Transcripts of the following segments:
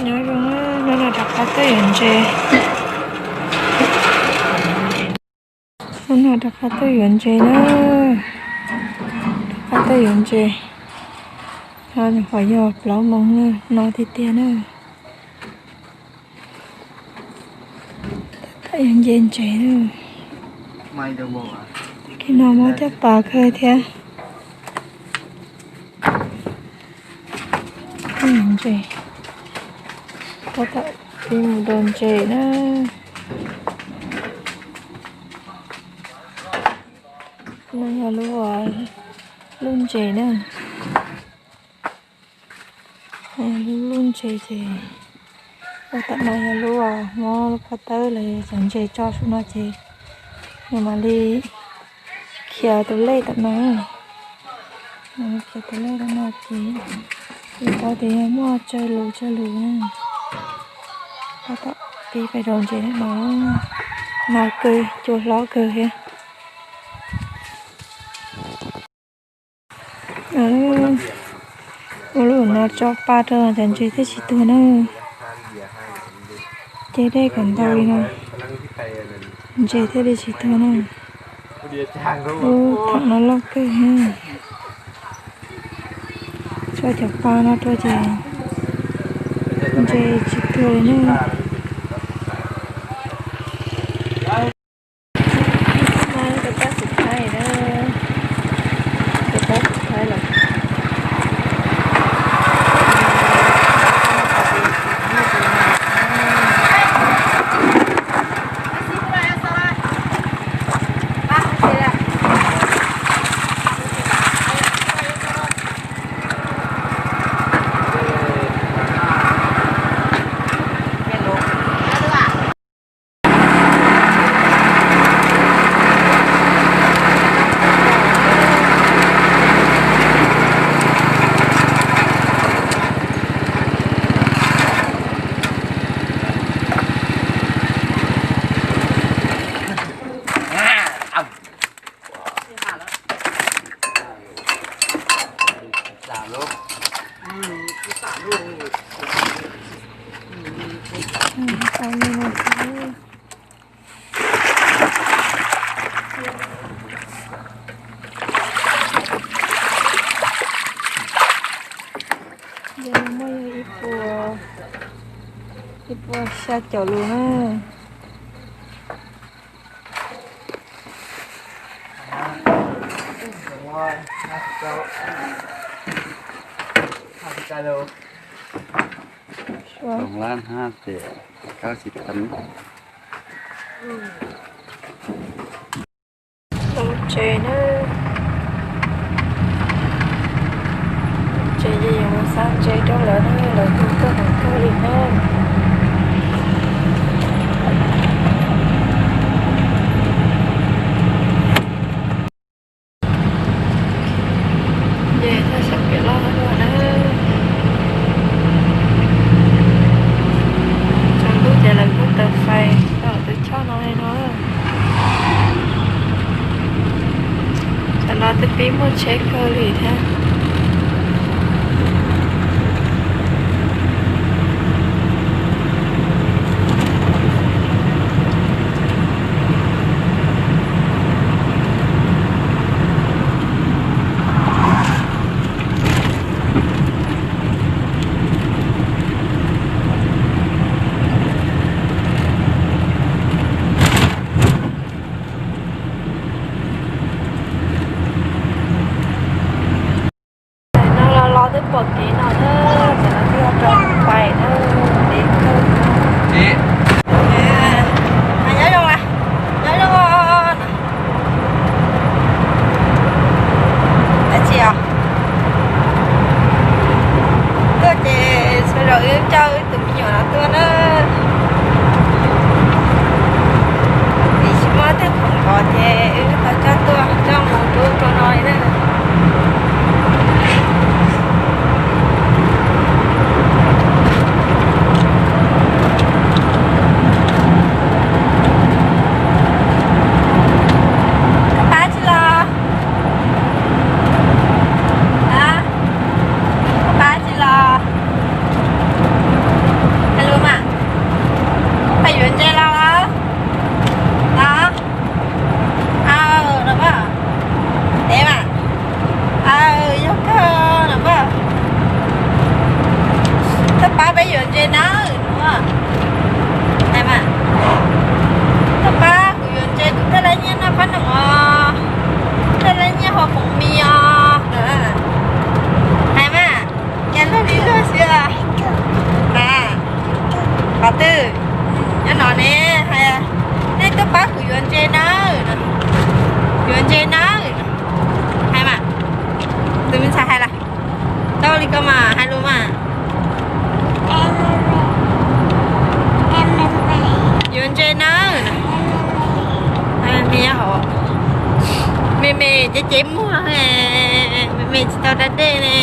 Nyob zoo, hnub no rov qab tuaj yuav ntses. Hnub no rov qab tuaj yuav ntses na. Rov qab tuaj yuav ntses. Nyuam qhuav yog plaub moos no tiag tiag na. Tab tom yuav nce ntses na. Kiag no muab caj pas kawg thiab. Ntses, tab tom pib mus rau ntses na. No yog lub, lub ntses na. Lub, lub ntses ces ua tom no yog lub, muab lub pob tawb los yog cov ntses tso saum no ces nws mam li khiav tus lej tom no. Khiav tus lej tom no ces tsis paub tias yog muaj tsawg lus tsawg lus na. Tab tom pib pais rau ntses no, no kawg, cua hlob kawg thiab. Ua lub no tso pa rau cov ntses thiaj tsis tuag na. Ces dej kom ntau li no, ntses thiaj li tsis tuag na. Ub, thaum no loj kawg. Tso cov pa no rau ces ntses tsis tuag li na. Tus pab xwm thaib na, tus pab xwm thaib lawm. Yog no muaj yog ib puas, ib puas xya caum lus na. Soo lab hab tias kab tsis tau. Lub tsev na, tsev ces yuav mus xa ntses rau lawv na, lawv tu tuaj heev kawg li na. Ces thaj tsam pem loj luaj na. Tsaus ntuj ces lawv kuj taws fais rau tus choj no li no. Tam no twb pib muaj tsheb kawg li thiab. No los los twb pom kev no na, ces no twb yog rau pais na, kev kawg na. Nyob zoo, nyob zoo. Dab tsi os? Tuaj ces sawv daws wb coj wb tus me nyuam no tuaj na. Vim tsis muaj tej khoom nqos ces wb tau coj tuaj coj mus rau rau no li na. Koj pab tsi los? A, koj pab tsi los? Pab peb yuav ntses nawb. Hais mas, tuaj pab kuv yuav ntses, kuv thiaj li nyiaj noj qab noj os, thiaj li nyiaj haus khoom mis os. Hais mas, cas luag li luag xwb. Qhov twg? Nyob no ne, hais, nej tuaj pab kuv yuav ntses nawb, yuav ntses nawb. Hais mas, tus me ntxhais hais lawm, tau li ko mas hais lus mas. Yuav ntses nawb. Me me hauv, me me cev cev muag, me me tsis tau da dej ne.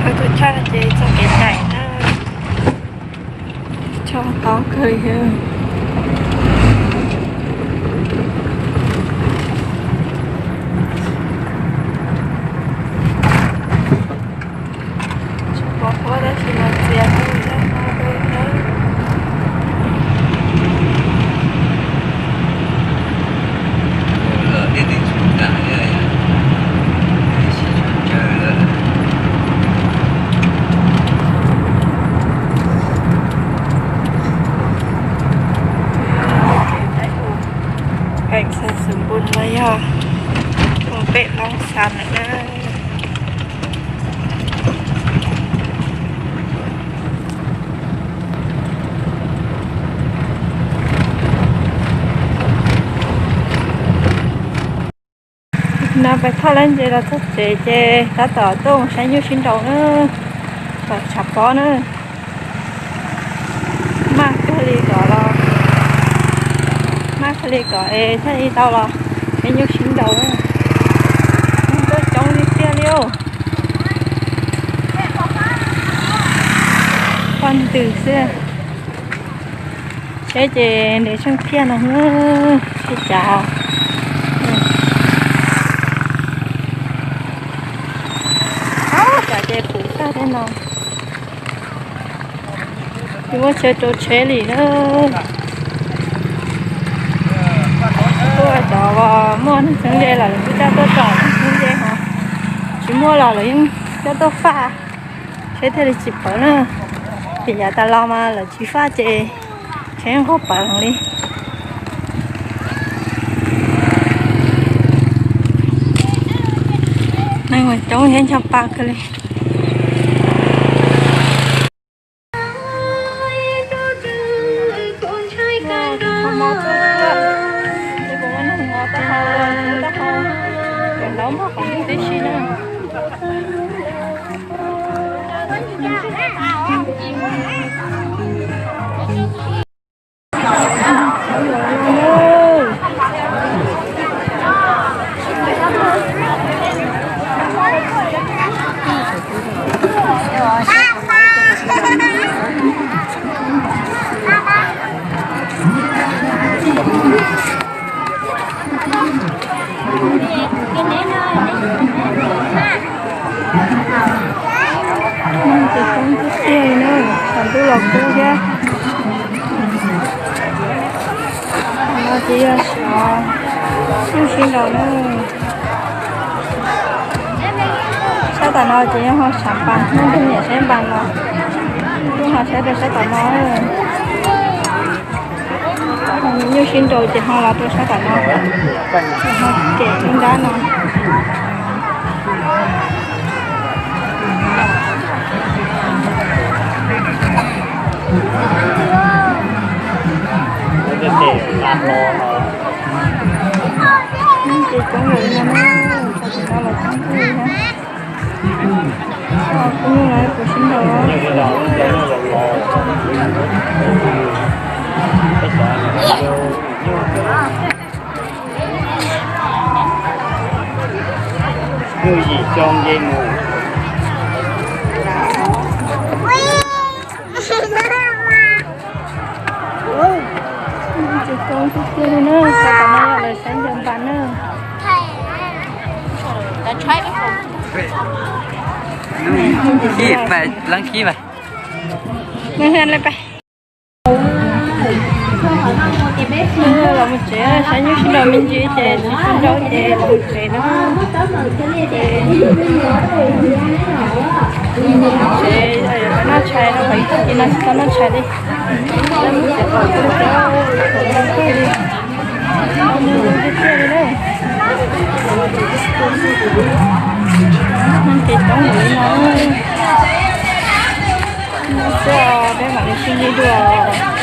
Rau tus choj ces txoj kev daim na, choj tau kawg li thiab. Tsis pom huab tab sis mas txias kawg li thiab. Peem xeem Xwm Npun los yog mus pem Loob Xas lawm na. No peb thauj lawv ntses los txog tsev ces tab tom tuaj mus saib nyuj sib nraus na, kom tshav pob na. Maj kawg li kom los, maj kawg li kom es thiaj li tau los saib nyuj sib nraus. Tuaj coob li tiag li os. Poj ntwg xwb. Seb ces nws tsheej thiaj no, seb cas. Cas ces puv tag thiab no. Tsis muaj chaw rau tsheb li na. Tuaj cov uas muaj neeg txheeb ze los lawv kuj coj tuaj tom neeg txheeb ze ho, tsis muaj los lawv yeej coj tuaj faj, seb thiaj li tsis pawv na. Ces yav tas los mas lawv tsis faj ces tsheb nquag pawv heev li. Neeg mas coob thiab ncho pa kawg li. Ces coob tiag tiag li na, tshav ntuj los kub thiab. No ces yog xyov nyuj sib nraus na. Sab tom no ces yog ho tshav npas, nej ntiag niam saib npas los kuj ho saib rau sab tom no. Nyuj sib nraus ces ho los rau sab tom no, ho kem ib nrab no. Ces coob lawm no na, txog tim no los coob kawg na. Kuv nyuj los kuv sib nraus. Nyuj yim xyoo nce mus. Ces coob tiag tiag li na, qhov tom no yog lawv saib ncaws npas na. Khib, leej khib mas. Mus hia li pais. Los mus tsev, saib nyuj sib nraus me ntsis ces tsis sib nraus ces los mus tsev na. Tsev, noj tshais no, qhov ib tag kis no tsis tau noj tshais li. Tiag tiag li na. Ces coob lawm li no. Xwb peb mam li sib ntsib dua.